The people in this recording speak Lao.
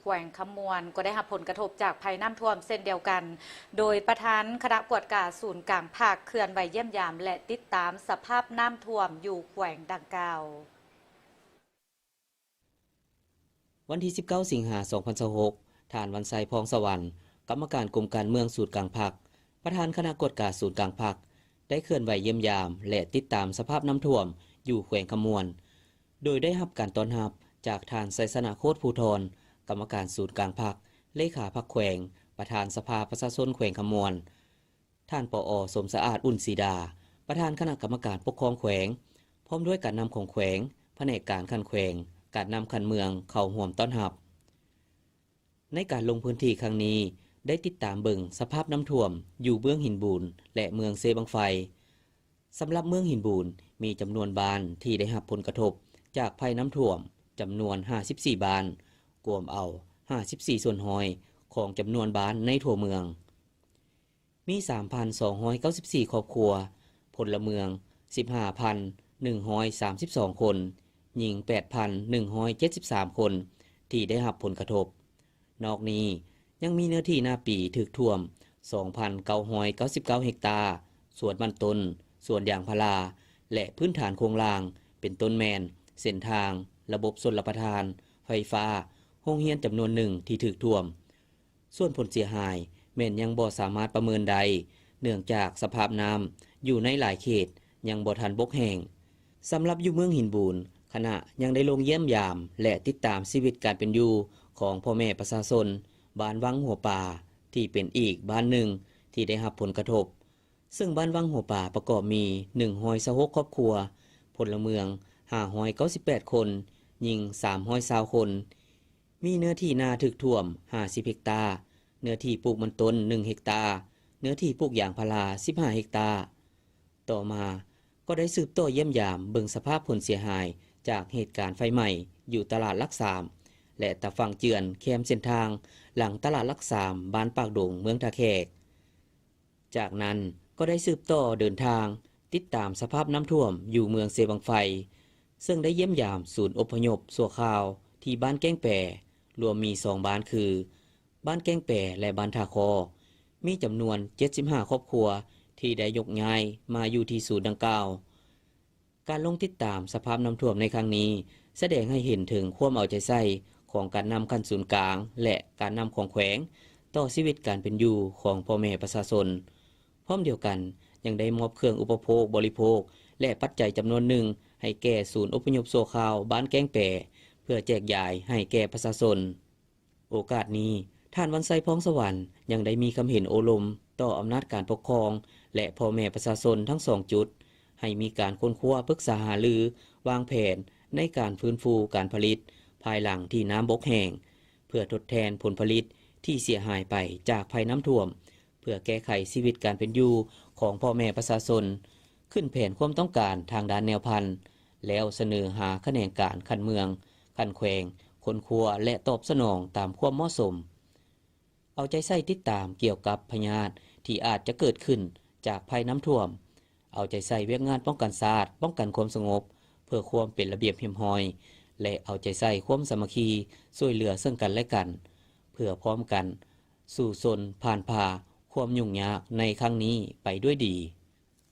ແຂວງຄຳມ່ວນກໍໄດ້ຮັບຜົນກະທົບຈາກໄພນ້ຳຖ້ວມເຊັ່ນດຽວກັນ, ໂດຍປະທານຄະນະກວດກາສູນກາງພັກເຄື່ອນໄຫວຢ້ຽມຢາມ ແລະ ຕິດຕາມສະພາບນ້ຳຖ້ວມຢູ່ແຂວງດັ່ງກ່າວ. ວັນທີສິບເກົ້າ ສິງຫາ ສອງພັນຊາວຫົກ, ທ່ານ ວັນໄຊ ພອງສະຫວັນ, ກຳມະການກົມການເມືອງສູນກາງພັກ, ປະທານຄະນະກວດກາສູນກາງພັກ ໄດ້ເຄື່ອນໄຫວຢ້ຽມຢາມ ແລະ ຕິດຕາມສະພາບນ້ຳຖ້ວມຢູ່ແຂວງຄຳມ່ວນ, ໂດຍໄດ້ຮັບການຕ້ອນຮັບຈາກທ່ານ ໄຊຊະນະ ໂຄດພູທອນ, ກຳມະການສູນກາງພັກ, ເລຂາພັກແຂວງ, ປະທານສະພາປະຊາຊົນແຂວງຄຳມ່ວນ, ທ່ານ ປອ ສົມສະອາດ ອຸ່ນສີດາ, ປະທານຄະນະກຳມະການປົກຄອງແຂວງ, ພ້ອມດ້ວຍການນຳຂອງແຂວງ, ພະແນກການຂັ້ນແຂວງ, ການນຳຂັ້ນເມືອງເຂົ້າຮ່ວມຕ້ອນຮັບ. ໃນການລົງພື້ນທີ່ຄັ້ງນີ້ ໄດ້ຕິດຕາມເບິ່ງສະພາບນ້ຳຖ້ວມຢູ່ເມືອງຫີນບູນ ແລະ ເມືອງເຊບັ້ງໄຟ. ສຳລັບເມືອງຫີນບູນ ມີຈຳນວນບ້ານທີ່ໄດ້ຮັບຜົນກະທົບຈາກໄພນ້ຳຖ້ວມຈຳນວນຫ້າສິບສີ່ບ້ານ, ກວມເອົາຫ້າສິບສີ່ສ່ວນຮ້ອຍຂອງຈຳນວນບ້ານໃນທົ່ວເມືອງ. ມີສາມພັນສອງຮ້ອຍເກົ້າສິບສີ່ຄອບຄົວ, ພົນລະເມືອງສິບຫ້າພັນໜຶ່ງຮ້ອຍສາມສິບສອງຄົນ, ຍິງແປດພັນໜຶ່ງຮ້ອຍເຈັດສິບສາມຄົນທີ່ໄດ້ຮັບຜົນກະທົບ. ນອກນີ້ຍັງມີເນື້ອທີ່ນາປີຖືກຖ້ວມສອງພັນເກົ້າຮ້ອຍເກົ້າສິບເກົ້າເຮັກຕາ, ສວນມັນຕົ້ນ, ສວນຢາງພາລາ ແລະ ພື້ນຖານໂຄງລ່າງ ເປັນຕົ້ນແມ່ນເສັ້ນທາງ, ລະບົບຊົນລະປະທານ, ໄຟຟ້າ, ໂຮງຮຽນຈຳນວນໜຶ່ງທີ່ຖືກຖ້ວມ. ສ່ວນຜົນເສຍຫາຍແມ່ນຍັງບໍ່ສາມາດປະເມີນໄດ້, ເນື່ອງຈາກສະພາບນ້ຳຢູ່ໃນຫຼາຍເຂດຍັງບໍ່ທັນບົກແຫ້ງ. ສຳລັບຢູ່ເມືອງຫີນບູນ, ຄະນະຍັງໄດ້ລົງຢ້ຽມຢາມ ແລະ ຕິດຕາມຊີວິດການເປັນຢູ່ຂອງພໍ່ແມ່ປະຊາຊົນບ້ານວັງຫົວປາ ທີ່ເປັນອີກບ້ານໜຶ່ງທີ່ໄດ້ຮັບຜົນກະທົບ. ເຊິ່ງບ້ານວັງຫົວປາປະກອບມີໜຶ່ງຮ້ອຍຊາວຫົກຄອບຄົວ, ພົນລະເມືອງຫ້າຮ້ອຍເກົ້າສິບແປດຄົນ, ຍິງສາມຮ້ອຍຊາວຄົນ, ມີເນື້ອທີ່ນາຖືກຖ້ວມຫ້າສິບເຮັກຕາ, ເນື້ອທີ່ປູກມັນຕົ້ນໜຶ່ງເຮັກຕາ, ເນື້ອທີ່ປູກຢາງພາລາສິບຫ້າເຮັກຕາ. ຕໍ່ມາກໍໄດ້ສືບຕໍ່ຢ້ຽມຢາມເບິ່ງສະພາບຜົນເສຍຫາຍຈາກເຫດການໄຟໄໝ້ຢູ່ຕະຫຼາດຫຼັກສາມ ແລະ ຕາຝັ່ງເຈື່ອນແຄມເສັ້ນທາງຫຼັງຕະຫຼາດຫຼັກສາມ ບ້ານປາກດົງ ເມືອງທ່າແຂກ. ຈາກນັ້ນກໍໄດ້ສືບຕໍ່ເດີນທາງຕິດຕາມສະພາບນ້ຳຖ້ວມຢູ່ເມືອງເຊບັ້ງໄຟ, ເຊິ່ງໄດ້ຢ້ຽມຢາມສູນອົບພະຍົບຊົ່ວຄາວທີ່ບ້ານແກ້ງແປ, ລວມມີສອງບ້ານຄື ບ້ານແກ້ງແປ ແລະ ບ້ານທ່າຄໍ, ມີຈຳນວນເຈັດສິບຫ້າຄອບຄົວທີ່ໄດ້ຍົກຍ້າຍມາຢູ່ທີ່ສູນດັ່ງກ່າວ. ການລົງຕິດຕາມສະພາບນ້ຳຖ້ວມໃນຄັ້ງນີ້ ສະແດງໃຫ້ເຫັນເຖິງຄວາມເອົາໃຈໃສ່ຂອງການນຳຂັ້ນສູນກາງ ແລະ ການນຳຂອງແຂວງຕໍ່ຊີວິດການເປັນຢູ່ຂອງພໍ່ແມ່ປະຊາຊົນ, ພ້ອມດຽວກັນຍັງໄດ້ມອບເຄື່ອງອຸປະໂພກບໍລິໂພກ ແລະ ປັດໄຈຈຳນວນໜຶ່ງໃຫ້ແກ່ສູນອົບພະຍົບຊົ່ວຄາວບ້ານແກ້ງແປ ເພື່ອແຈກຢາຍໃຫ້ແກ່ປະຊາຊົນ. ໂອກາດນີ້, ທ່ານ ວັນໄຊ ພອງສະຫວັນ ຍັງໄດ້ມີຄຳເຫັນໂອ້ລົມຕໍ່ອຳນາດການປົກຄອງ ແລະ ພໍ່ແມ່ປະຊາຊົນທັງສອງຈຸດ ໃຫ້ມີການຄົ້ນຄວ້າປຶກສາຫາລື ວາງແຜນໃນການຟື້ນຟູການຜະລິດພາຍຫຼັງທີ່ນ້ຳບົກແຫ້ງ, ເພື່ອທົດແທນຜົນຜະລິດທີ່ເສຍຫາຍໄປຈາກໄພນ້ຳຖ້ວມ, ເພື່ອແກ້ໄຂຊີວິດການເປັນຢູ່ຂອງພໍ່ແມ່ປະຊາຊົນ, ຂຶ້ນແຜນຄວາມຕ້ອງການທາງດ້ານແນວພັນ, ແລ້ວສະເໜີຫາຂະແໜງການຂັ້ນເມືອງ, ຂັ້ນແຂວງ, ຄົ້ນຄວ້າ ແລະ ຕອບສະໜອງຕາມຄວາມເໝາະສົມ. ເອົາໃຈໃສ່ຕິດຕາມກ່ຽວກັບພະຍາດທີ່ອາດຈະເກີດຂຶ້ນຈາກໄພນ້ຳຖ້ວມ, ເອົາໃຈໃສ່ວຽກງານປ້ອງກັນຊາດ, ປ້ອງກັນຄວາມສະຫງົບ ເພື່ອຄວາມເປັນລະບຽບຮຽບຮ້ອຍ ແລະ ເອົາໃຈໃສ່ຄວາມສາມັກຄີຊ່ວຍເຫຼືອເຊິ່ງກັນແລະກັນ, ເພື່ອພ້ອມກັນສູ້ຊົນຜ່ານຜ່າຄວາມຫຍຸ້ງຍາກໃນຄັ້ງນີ້ໄປດ້ວຍດີ.